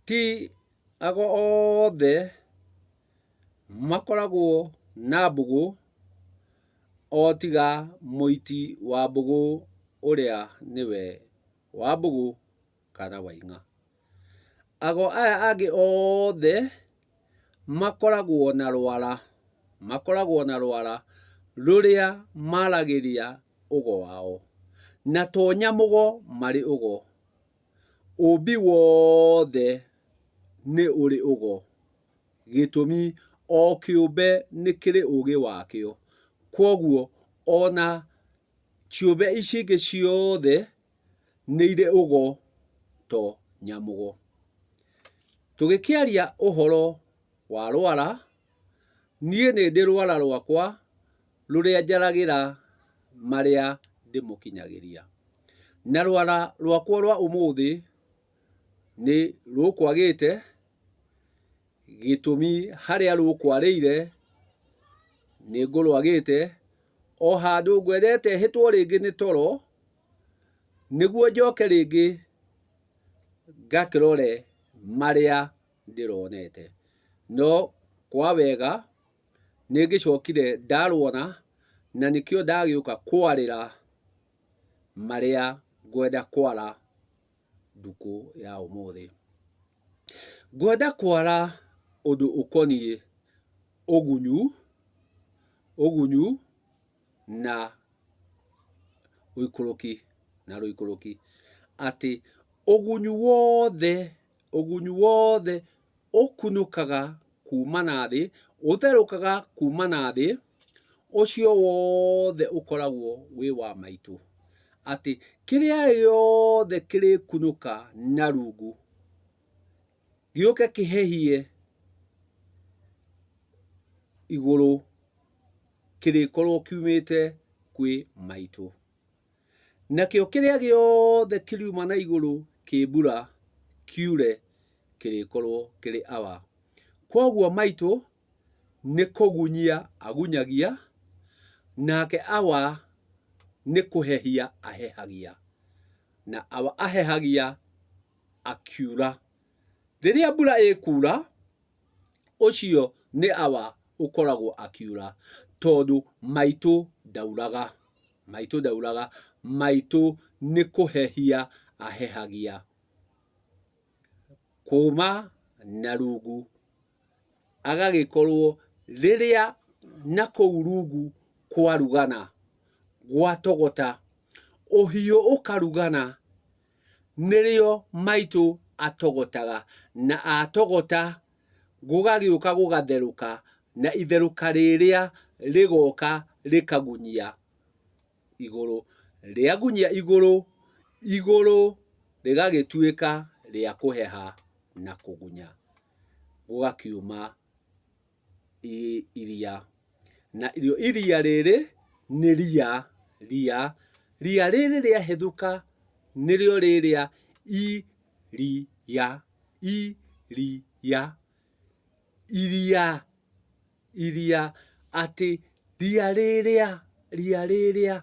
Ti ago othe makoragwo na mbũgũ o tiga mũiti wa mbũgũ ũrĩa nĩwe Wambũgũ kana Waing'a. Ago aya angĩ othe makoragwo na rwara, makoragwo na rwara rũrĩa maragĩria ũgo wao. Na to nyamũgo marĩ ũgo, ũmbi wothe nĩ ũrĩ ũgo. Gĩtũmi o kĩũmbe nĩ kĩrĩ ũgĩ wakĩo. Kwoguo ona ciũmbe ici ingĩ ciothe nĩ irĩ ũgo to nyamũgo. Tũgĩkĩaria ũhoro wa rwara, niĩ nĩ ndĩ rwara rwakwa rũrĩa njaragĩra marĩa ndĩmũkinyagĩria. Na rwara rwakwa rwa ũmũthĩ nĩ rũkwagĩte, gĩtũmi harĩa rũkwarĩire nĩ ngũrwagĩte, o handũ ngwendete hĩtwo rĩngĩ nĩ toro, nĩguo njoke rĩngĩ ngakĩrore marĩa ndĩronete. No kwa wega nĩ ngĩcokire ndarwona na nĩkĩo ndagĩũka kwarĩra marĩa ngwenda kwara ndukũ ya ũmũthĩ. Ngwenda kwara ũndũ ũkoniĩ ũgunyu, ũgunyu na ũikũrũki na rũikũrũki. Atĩ ũgunyu wothe, ũgunyu wothe ũkunũkaga kuma na thĩ, ũtherũkaga kuma na thĩ, ũcio wothe ũkoragwo wĩ wa maitũ. Atĩ kĩrĩa gĩothe kĩrĩkunũka na rungu, gĩũke kĩhehie igũrũ, kĩrĩkorwo kiumĩte kwĩ maitũ. Nakĩo kĩrĩa gĩothe kĩriuma na igũrũ kĩ mbura kiure kĩrĩkorwo kĩrĩ awa. Kwoguo maitũ nĩ kũgunyia agunyagia, nake awa nĩ kũhehia ahehagia. Na awa ahehagia akiura. Rĩrĩa mbura ĩkura, ũcio nĩ awa ũkoragwo akiura, tondũ maitũ ndauraga, maitũ ndauraga, maitũ nĩ kũhehia ahehagia kuma na rungu, agagĩkorwo rĩrĩa na kũu rungu kwarugana, gwatogota, ũhiũ ũkarugana, nĩrĩo maitũ atogotaga, na atogota gũgagĩũka gũgatherũka, na itherũka rĩrĩa rĩgoka rĩkagunyia igũrũ. Rĩagunyia igũrũ, igũrũ rĩgagĩtuĩka rĩa kũheha na kũgunya, gũgakiuma iria. Na rĩo iria rĩrĩ nĩ ria, ria, ria rĩrĩ rĩahĩthũka nĩrĩo rĩrĩa i-ri-ya, i-ri-ya, iria, iria, atĩ ria rĩrĩa, ria rĩrĩa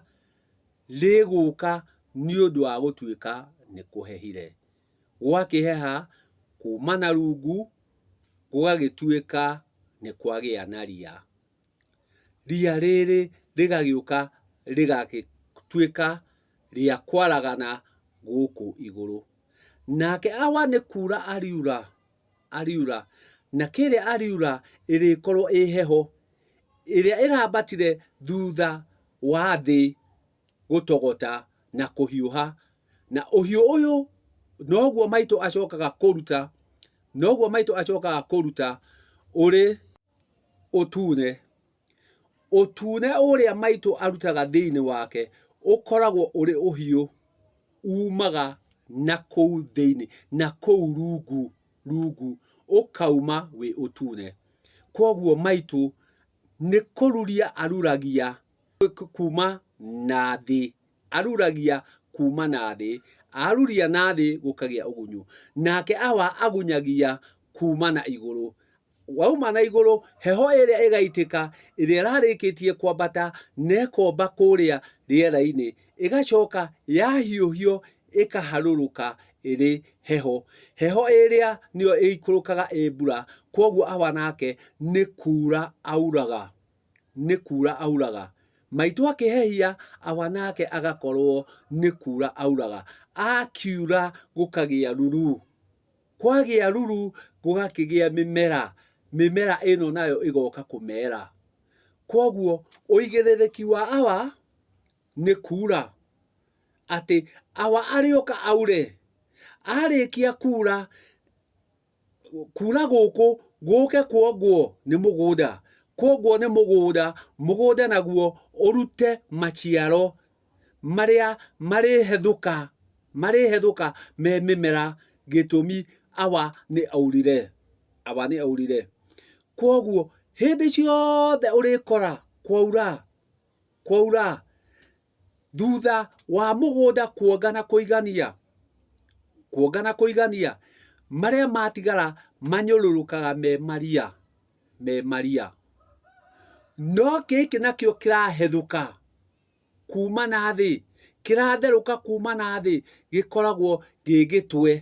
rĩgũka nĩũndũ wa gũtuĩka nĩ kũhehire. Gwakĩheha kuma na rungu gũgagĩtuĩka nĩ kwagĩa na ria. Ria rĩrĩ rĩgagĩũka rĩgagĩtuĩka rĩa kwaragana gũkũ igũrũ. Nake awa nĩ kura ariura, ariura, na kĩrĩa ariura ĩrĩkorwo ĩ heho ĩrĩa ĩrambatire thutha wa thĩ gũtogota na kũhiũha. Na ũhiũ ũyũ noguo maitũ acokaga kũruta, noguo maitũ acokaga kũruta ũrĩ ũtune. Ũtune ũrĩa maitũ arutaga thĩinĩ wake ũkoragwo ũrĩ ũhiũ umaga na kũu thĩinĩ, na kũu rungu, rungu, ũkauma wĩ ũtune. Kwoguo maitũ nĩ kũruria aruragia kuma na thĩ, aruragia kuma na thĩ, aruria na thĩ gũkagĩa ũgunyu. Nake awa agunyagia kuma na igũrũ. Wauma na igũrũ, heho ĩrĩa ĩgaitĩka, ĩrĩa ĩrarĩkĩtie kwambata na ĩkomba kũrĩa rĩera-inĩ, ĩgacoka yahiũhio ĩkaharũrũka ĩrĩ heho. Heho ĩrĩa nĩyo ĩikũrũkaga ĩ mbura, kwoguo awa nake nĩ kura auraga, nĩ kura auraga. Maitũ akĩhehia, awa nake agakorwo nĩ kura auraga. Akiura gũkagĩa ruru. Kwagĩa ruru gũgakĩgĩa mĩmera, mĩmera ĩno nayo ĩgoka kũmera. Kwoguo ũigĩrĩrĩki wa awa nĩ kura. Atĩ awa arĩũka aure, arĩkia kura, kura gũkũ gũke kuongwo nĩ mũgũnda, kuongwo nĩ mũgũnda, mũgũnda naguo ũrute maciaro marĩa marĩhethũka, marĩhethũka me mĩmera gĩtũmi awa nĩ aurire, awa nĩ aurire. Kwoguo hĩndĩ ciothe ũrĩkora kwaura, kwaura thutha wa mũgũnda kuonga na kũigania, kuonga na kũigania, marĩa matigara manyũrũrũkaga me maria, me maria. No gĩkĩ nakĩo kĩrahethũka kuma na thĩ, kĩratherũka kuma na thĩ, gĩkoragwo gĩ gĩtwe,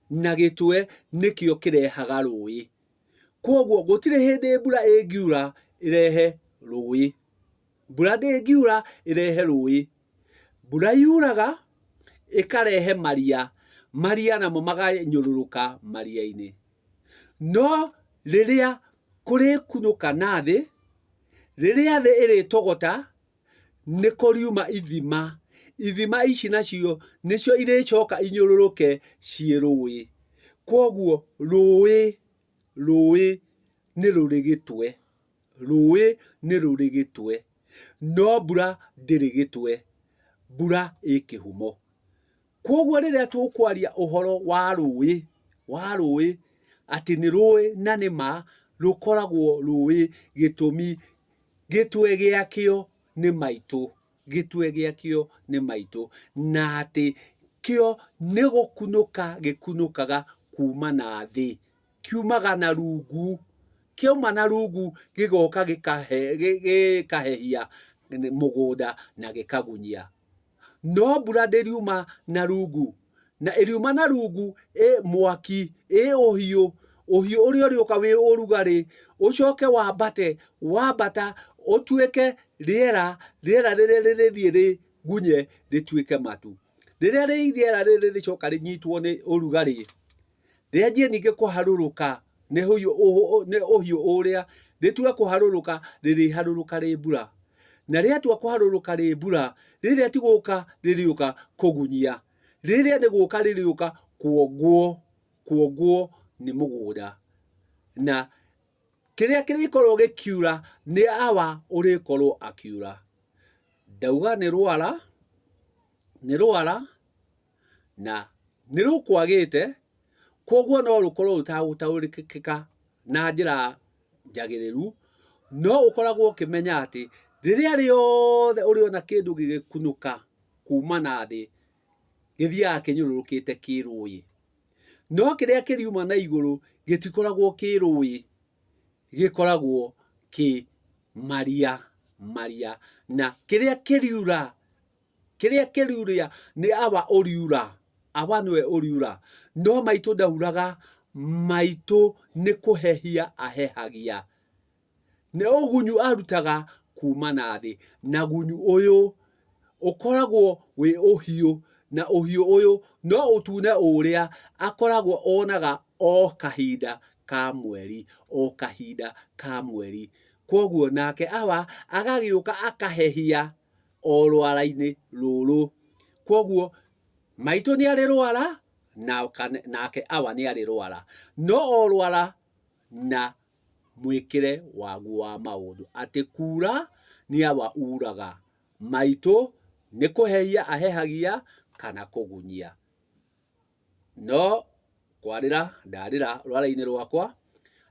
na gĩtwe nĩkĩo kĩrehaga rũĩ. Kwoguo gũtirĩ hĩndĩ mbura ĩngiura ĩrehe rũĩ. Mbura ndĩngiura ĩrehe rũĩ. Mbura yuraga ĩkarehe maria, maria namo maganyũrũrũka maria-inĩ. No rĩrĩa kũrĩkunũka na thĩ, rĩrĩa thĩ ĩrĩtogota, nĩ kũriuma ithima. Ithima ici nacio nĩcio irĩcoka inyũrũrũke ciĩ rũĩ. Kwoguo rũĩ, rũĩ nĩ rũrĩ gĩtwe. Rũĩ nĩ rũrĩ gĩtwe, no mbura ndĩrĩ gĩtwe, mbura ĩ kĩhumo. Kwoguo rĩrĩa tũkwaria ũhoro wa rũĩ, wa rũĩ, atĩ nĩ rũĩ na nĩ ma, rũkoragwo rũĩ gĩtũmi gĩtwe gĩakĩo nĩ maitũ, gĩtwe gĩakĩo nĩ maitũ, na atĩ kĩo nĩ gũkunũka gĩkunũkaga kuma na thĩ. Kiumaga na rungu, kĩauma na rungu gĩgoka gĩkahehia mũgũnda na gĩkagunyia. No mbura ndĩriuma na rungu, na ĩriuma na rungu ĩ mwaki, ĩ ũhiũ, ũhiũ ũrĩa ũrĩũka wĩ ũrugarĩ, ũcoke wambate, wambata ũtuĩke rĩera, rĩera rĩrĩa rĩrĩthiĩ rĩgunye rĩtuĩke matu. Rĩrĩa rĩera rĩrĩ rĩrĩcoka rĩnyitwo nĩ ũrugarĩ, Rĩanjie ningĩ kũharũrũka nĩ ũhiũ ũrĩa, rĩtue kũharũrũka, rĩrĩharũrũka rĩ mbura. Na rĩatua kũharũrũka rĩ mbura, rĩrĩa ti gũka rĩrĩũka kũgunyia, rĩrĩa nĩ gũka rĩrĩũka kuongwo, kuongwo nĩ mũgũnda. Na kĩrĩa kĩrĩkorwo gĩkiura nĩ awa ũrĩkorwo akiura. Ndauga nĩ rwara, nĩ rwara. na nĩ rũkwagĩte, kwoguo no rũkorwo rũtagũtaũkĩka na njĩra njagĩrĩru, no ũkoragwo ũkĩmenya atĩ rĩrĩa rĩothe ũrĩona kĩndũ gĩgĩkunũka kuma na thĩ, gĩthiaga kĩnyũrũrũkĩte kĩ rũĩ. No kĩrĩa kĩriuma na igũrũ gĩtikoragwo kĩ rũĩ, gĩkoragwo kĩ maria, maria. Na kĩrĩa kĩriura Kĩrĩa kĩriuria nĩ awa ũriura, awa nĩwe ũriura. No maitũ ndauraga, maitũ nĩ kũhehia ahehagia. Nĩ ũgunyu arutaga kuma na thĩ, na gunyu ũyũ ũkoragwo wĩ ũhiũ, na ũhiũ ũyũ no ũtune ũrĩa akoragwo onaga o kahinda ka mweri, o kahinda ka mweri. Kwoguo nake awa agagĩũka akahehia o rwara-inĩ rũrũ. Kwoguo maitũ nĩ arĩ rwara nake awa nĩ arĩ rwara, no o rwara na mwĩkĩre waguo wa maũndũ. Atĩ kura nĩ awa uraga, maitũ nĩ kũhehia ahehagia kana kũgunyia. No kwarĩra ndarĩra rwara-inĩ rwakwa,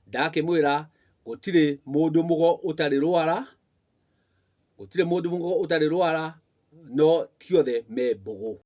ndakĩmwĩra gũtirĩ mũndũ mũgo ũtarĩ rwara, Gũtirĩ mũndũ ũtarĩ rwara, no ti othe me mbũgũ.